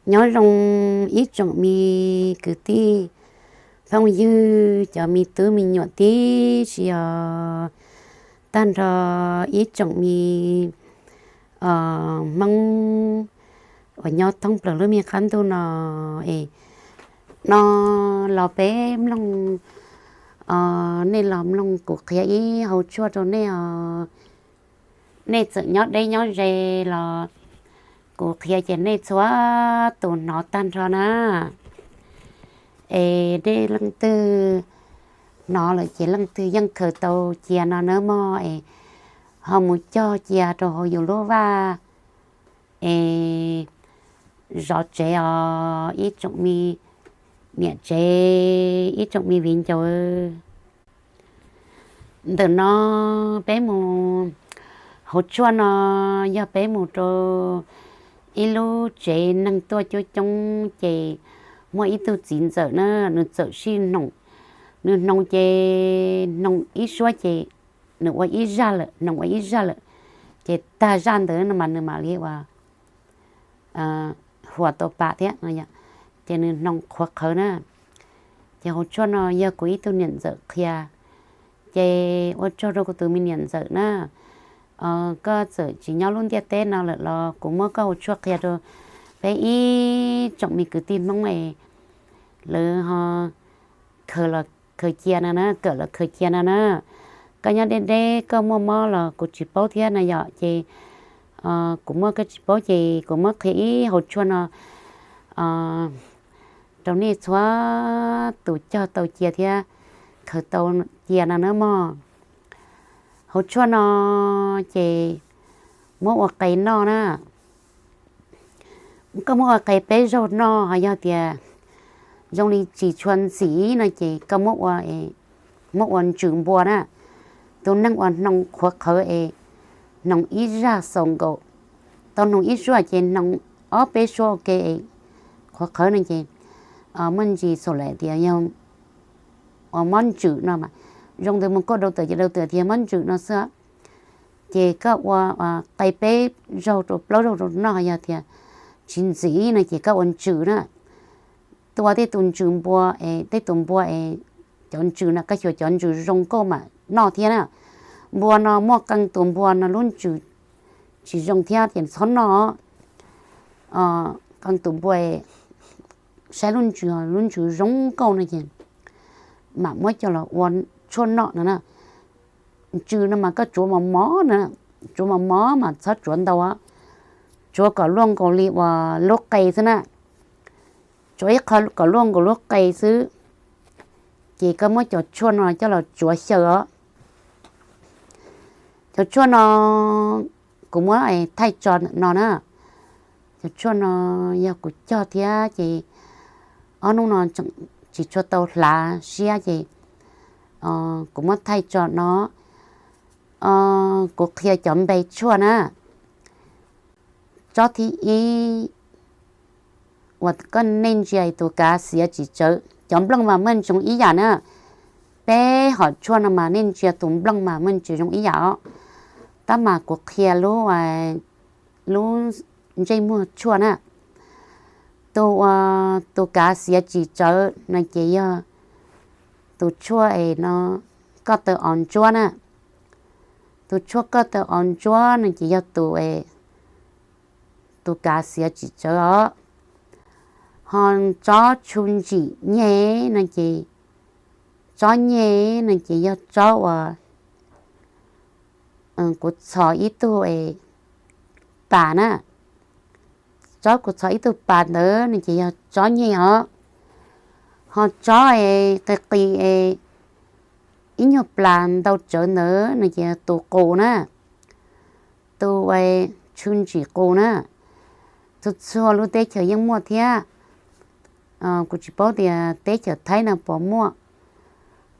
Nyob zoo ib tsoom me kwv tij phooj ywg, cov me tub me nyuam tib si os, tag nrho ib tsoom me Hmoob uas nyob thoob plaws lub me qab ntuj no es, no los peb mloog, nej los mloog kuv qhia ib hauv tshuaj rau nej os. Nej txawm nyob deb nyob ze los kuv qhia ces nej txhua tus hnov tag nrho na. Es nej leej twg hnov lawm ces leej twg yeej khaws tau cia no nawb mog, es ho mus cog cia rau hauv yus lub vaj es zov tsev os ib tsoom me niam tsev, ib tsoom me viv ncaus. Ntawm no peb mus, hauv tshuaj no yog peb mus rau ib lub tsev neeg tuaj coob coob ces muaj ib tug txiv ntxawm na, nws txawm sij hnoos, nws hnoos ces hnoos ib suab ces nws ua ib zaj lawm, hnoos ua ib zaj lawm, ces tag zaj ntawd no mas nws mam li ua huas tau pas thiab no, ces nws hnoos qhuav qhawv na. Ces hauv tshuaj no yog kuv ib tug niam ntxawm qhia, ces ua tsaug rau kuv tus me niam ntxawm na. Koj txawm tsis nyob lub ntiaj teb no lawm los kuv muab koj hauv tshuaj qhia rau peb ib tsoom me kwv tij Hmoob es lawv ho khaws los khaws cia no na, kawm los khaws cia no na. Koj nyob deb deb koj muaj mob los kuv tsis paub thiab na yom, ces kuv muab koj tsis paub ces kuv muab qhia ib hauv tshuaj no rau nej txhua tus cog tau cia thiab khaws tau cia no na mog. Hauv tshuaj no ces muab ua qe noj na. Koj muab ua qe peb zaug noj, ho yog tias zoo li tsis tshua ntxim no ces koj muab ua, muab ua ntsws npua na. Tus neeg uas hnoos qhuav qhawv es hnoos ib zaj xaus nkaus, tau hnoos ib suab ces hnoos ob peb suab ua ke es qhuav qhawv no ces muaj ntsis xaus lawm tias yog ua mob ntsws no mas, zoo ntawd mus koj dau tawm ces dau tawm tias mob ntsws no xwb. Ces koj ua qe peb zaug rau plaub zaug rau noj, yog tias tsis ntxim no ces koj ua ntsws na. Tua tej tus ntsws npua es tej tus npua es cov ntsws no koj xyuas cov ntsws zoo nkauj mam noj thiab na. Npua no muaj qee tus npua no lub ntsws tsis zoo thiab ces txhob noj. Qee tus npua saib lub ntsws, lub ntsws zoo nkauj no ces mam muab coj los ua tshuaj noj no na. Ntsws no mas koj tsuav mos mos na, tsuav mos mos mas txhob tsuav ntau, tsuav kom luaj nkaus li uas lub qe xwb na. Tsuav ib qho kom luaj nkaus lub qe xwb, ces koj muab cov tshuaj no coj los tsuav xyaw os. Cov tshuaj no kuv muab thaij tso ntawm no na. Cov tshuaj no yog kuv cog thiab ces ob hnub no tseem tsis tshua tau hlav siab ces kuv muab thaij tso no. Kuv qhia cov npe tshuaj na. Tsob thib ib uas koj nej ntsia tus kav xiav tsis tsawv, cov nplooj mas muaj ntsoov ib yam na. Peb hom tshuaj no mas nej ntsia tus nplooj mas muaj ntsoov zoo ib yam os. Tab mas kuv qhia lub, lub ntsej muag tshuaj na. Tus uas tus kav xiav tsis tsawv no ces yog tus tshuaj es no koj taw os ntsuab na. Tus tshuaj koj taw os ntsuab no ces yog tus, tus kav xiav tsis tsawv os. Ho tsob tshu ntsim nyeg no ces, tsob nyeg no ces yog tsob uas kuv txhos ib tug pas na. Tsob kuv txhos ib tug pas ntawd no ces yog tsob nyeg os. Ho tsob es qis qis es ib nyuag plas ntau tsawv ntawd no ces tus qus na. Tus tshu ntsim qus na. Txhua txhua lub teb chaws yeej muaj thiab. Kuv tsis paub tias teb chaws Thaib no puas muaj,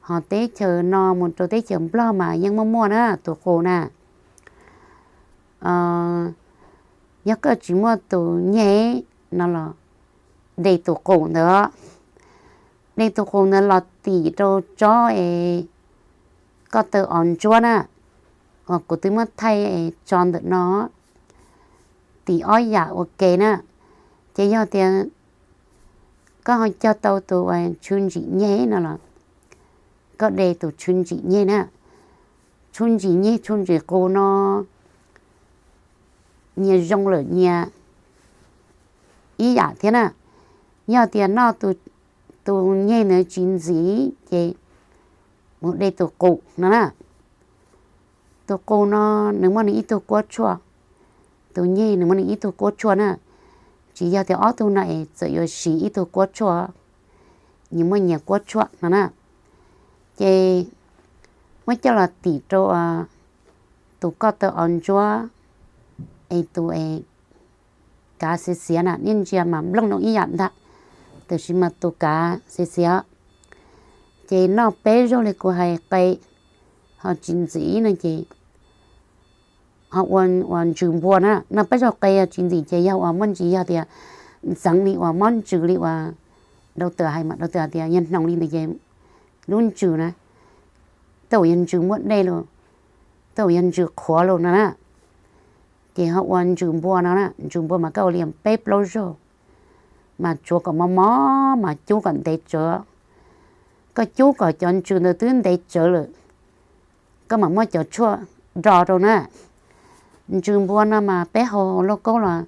ho teb chaws no mus rau teb chaws Nplog mas yeej muaj muaj na tus qus na. Yog koj tsis muaj tus nyeg no los de tus qus ntawd, de tus qus ntawd los tim rau tsob es koj taw os ntsuab na, uas kuv twb muab thaij tso ntawm no, tim ob yam ua ke na. Ces yog tias koj ho cog tau tus tshu ntsim nyeg no los koj de tus tshu ntsim nyeg na. Tshu ntsim nyeg tshu ntsim qus no nyias zoo lawm nyias ib yam thiab na. Yog tias noj tus nyeg ntawd tsis ntxim ces mus de tus qus no na. Tus qus no nws muaj nws ib tug kuab tshuaj, tus nyeg nws muaj nws ib tug kuab tshuaj na. Tsis yog tias ob tug no es txawm yuav siv ib tug kuab tshuaj, nyias muaj nyias kuab tshuaj no na. Ces muab coj los tim rau tus koj taw os ntsuab es tus es kav xiav xiav na, nej ntsia mas nplooj no ib yam ntag, tab sis mas tus kav xiav xiav. Ces noj peb zaug li kuv hais qe ho tsis ntxim no ces ho ua ua ntsws npua na. Noj peb zaug qe ho tsis ntxim ces yog uas muaj ntsis yog tias ntxeev li uas mob ntsws li uas dau tawm hais mas dau tawm tias yog hnoos li ntawd ces lub ntsws na, tej zaum yog ntsws muaj dej los, tej zaum yog ntsws qhuav los no na. Ces ho ua ntsws npua no na, ntsws npua mas koj ua li peb plaub zaug mas tsuav kom mos mos mas cub kom ntev tsawv. Koj cub kom cov ntsws ntawd twb ntev tsawv lawm, koj mam muab cov tshuaj do rau na. Ntsws npua no mas peb hau lauj kaub los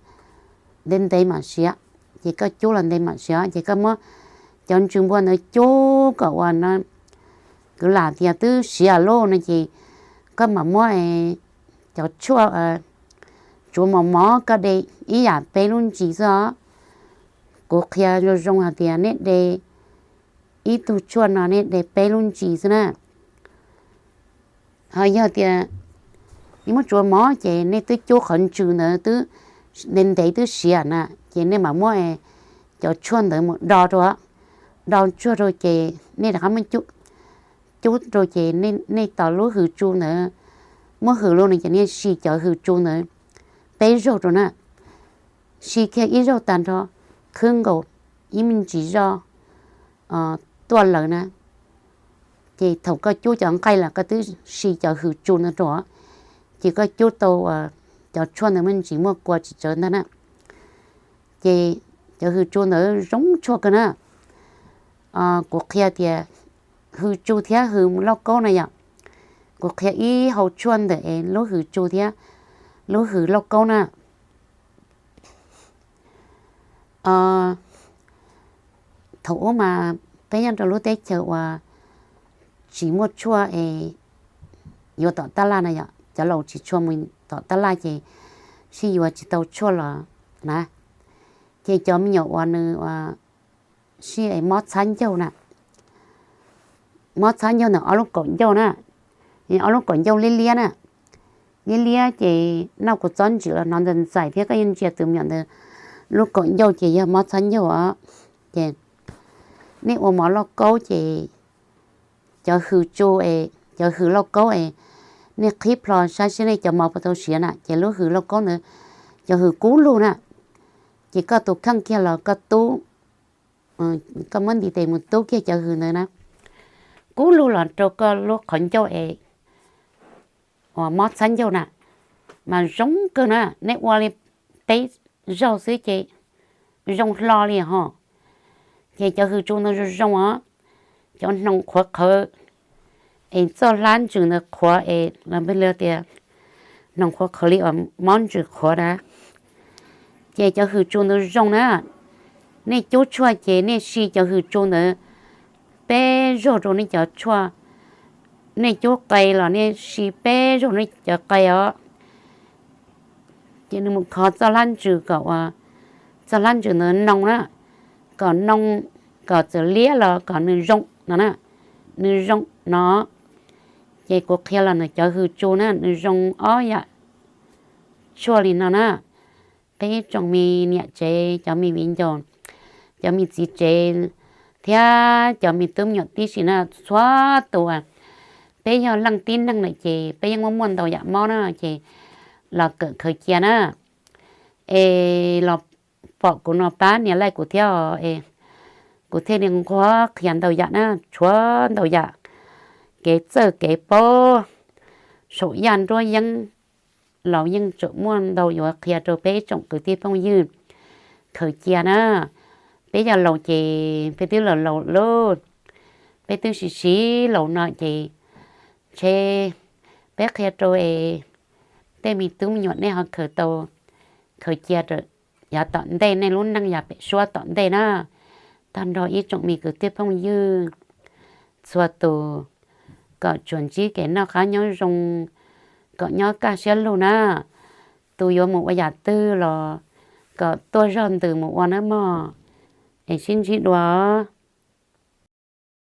ntev ntev mam siav, ces koj cub los ntev mam siav ces koj muab cov ntsws npua ntawd cub kom uas no kwv lam tias twb siav lawm no ces koj mam muab cov tshuaj tsuav mos mos koj de ib yam peb lub ntsis xwb os. Kuv qhia zoo zoo hais tias nej de ib tug tshuaj no nej de peb lub ntsis xwb na. Ho yog tias nej muab tsuav mos ces nej twb cub qhov ntsws ntawd twb ntev ntev twb siav na, ces nej mam muab cov tshuaj ntawd mus do rau, do tshuaj rau ces nej rov qab muab cub rau ces nej tos lub hws tsu ntawd, muab hws lawm no ces nej si cov hws tsu ntawd peb zaug rau na. Si kiag ib zaug tag nrho, khwb nkaus ib me ntsis zog tuaj lawm na, ces thaum koj cub cov nqaij los koj twb si cov hws tsu ntawd rau, ces koj cub tau cov tshuaj ntawd me ntsis muaj kua tsis tsawv ntag na. Ces cov hws tsu ntawd zoo tshuaj kawg na. Kuv qhia tias hws tsu thiab hws lauj kaub na yom, kuv qhia ib hau tshuaj ntawm es lub hws tsu thiab lub hws lauj kaub na. Thaum ub mas peb nyob rau lub teb chaws uas tsis muaj tshuaj es yuav tom tab laj na yom, cov laus tsis tshua mus tom tab laj ces sib yuav tsis tau tshuaj los na. Ces cov me nyuam uas nws sib es mob txhab ncauj na, mob txhab ncauj ntawm ob lub kaum ncauj na, ob lub kaum ncauj liab liab na, liab liab ces noj kuv txob ntsim los hnov ntxais ntxais thiab koj yeej ntsia tus me nyuam ntawd lub kaum ncauj ces yog mob txhab ncauj os. Ces nej ua mov lauj kaub ces cov hws tsu es cov hws lauj kaub es nej qhib plho saib seb nej cov mov puas tau siav na, ces lub hws lauj kaub ntawd cov hws kub lug na, ces koj tus kheej kiag los koj tub, koj muab ntiv tes mus tub kiag cov hws ntawd na, kub lug los rau koj lub qhov ncauj es uas mob txhab ncauj na, mas zoo kawg na, nej ua li peb zaug xwb ces zoo hlo li ho. Ces cov hws tsu ntawd zoo zoo os, cov hnoos qhuav qhawv es txoj hlab ntsws ntawd qhuav es los npeg li tias hnoos qhuav qhawv li uas mob ntsws qhuav na. Ces cov hws tsu ntawd zoo na, nej cub tshuaj ces nej si cov hws tsu ntawd peb zaug rau nej cov tshuaj, nej cub qe los nej si peb zaug nej cov qe os. Ces nws mus kho txoj hlab ntsws kom uas txoj hlab ntsws ntawd noo na, kom noo, kom txawm liab los kom nws zoo no na, nws zoo no. Ces kuv qhia los ntawm cov hws tsu na nws zoo ob yam tshuaj li no na. Peb tsoom me niam tsev, cov me viv ncaus, cov me txiv tsev thiab cov me tub me nyuam tib si na, txhua tus, peb yog leej tib neeg lawm ces peb yeej muaj muaj ntau yam mob na, ces los kawm khaws cia na. Es los pom kuv no pab nias like kuv thiab os, es kuv thiaj li nquag qhia ntau yam na, tshuav ntau yam, kev txawj kev paub, saum yaj nruab yeeb los yeej tseem muaj ntau yuav qhia rau peb tsoom kwv tij phooj ywg. khaws cia na. Peb yog laus ces peb twb laus laus lawm, peb twb siv siv laus no ces ntshe peb qhia rau es tej me tub me nyuam nej ho khaws tau, khaws cia rau yav tom ntej, nej lub neej yav pem suab tom ntej na. Tag nrho ib tsoom me kwv tij phooj ywg txhua tus, kom tsuas ntsib kev noj qab nyob zoo, kom nyob kaj siab lug na. Tus yuav mus ua yam twg los kom tuaj zog ntws mus ua nawb mog. Es sib ntsib dua os.